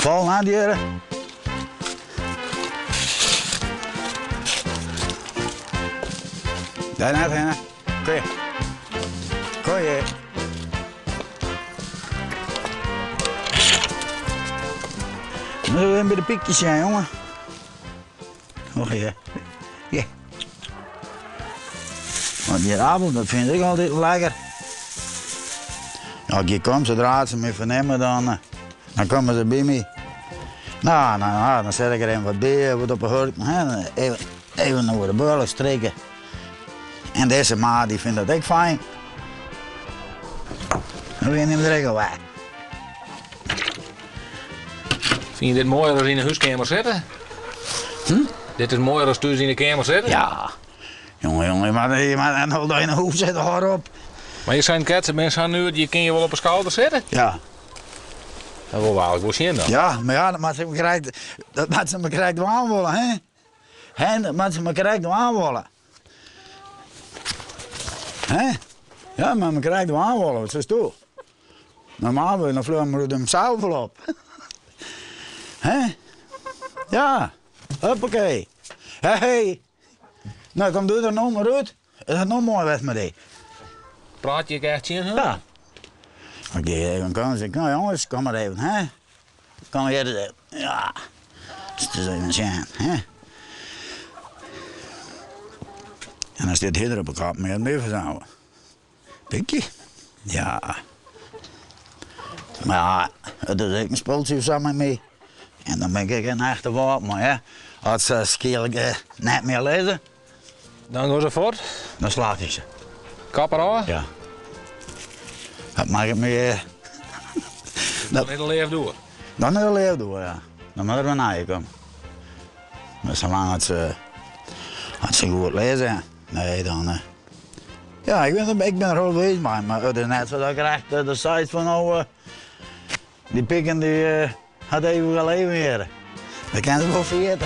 Fal nei dieren. Dêr net hinne. Kom hjir. Kom hjir. Moeten we even by de pykjes sjen, jongen. Och ja. Ja. Want dy apel, dat vind ik altyd lekker. As ik kom, sadree't se my fernimme, dan, eh, dan komme se by my. No, no, no, dan set ik der even wat by, wat op 'e hurken. Hè. Even, even oer de bealch strike. En dizze ma, dy fynt dat ek fijn. Dan rinne him der ek al wei. Fyn je dit moaier as yn de húskeamer sitte? Hm? Dit is moaier as thús yn de keamer sitte? Ja. Jonge, jonge, je moat, je moat net al yn 'e hûs sitte, hâld op. Mar je seinen krekt, se binne sa nuver, je kinne je wol op 'e skouder sitte? Ja. Dat wol we eigentlik wol sjen dan. Ja, mar ja, dat moat se krekt, dat moat se mar krekt dwaan wolle, hè? Hè, dat moat se mar krekt dwaan wolle. Hè? Ja, mar mar krekt dwaan wolle, wat silst do? Normaal wurdt dan flean we him sels wol op. Hè? Ja, huppakee. Hé, hé. Nou, kom doe der no mar út. It hat no moai west mei dy. Praat je ek echt tsjin har? Ja. Ik gean even kommen, zeg ik, nou jongens, kom maar even, hè. Kom hier eens even. Ja, dus even sjen, hè. En dan stiet hy der op de kop mei it muur Pikje? Ja. Mar ja, it is ek in spultsje sa mei my. En dan bin ik in echte wâldman, hè. As se skielk net mear lizze. Dan gean se fuort? Dan slacht ik se. Kop erôf? Ja. Dat makket my. Dan is de leafde oer? Dan is de leafde oer, ja. Dan moat der wer nije komme. Mar salang as se, as se goed lizze, nee, dan. Ja, ik bin, ik bin der hiel wiis mei, mar it is net sa dat ik echt de seit fan no, dy piken dy hat even leven hjir. Dat kin se wol ferjitte.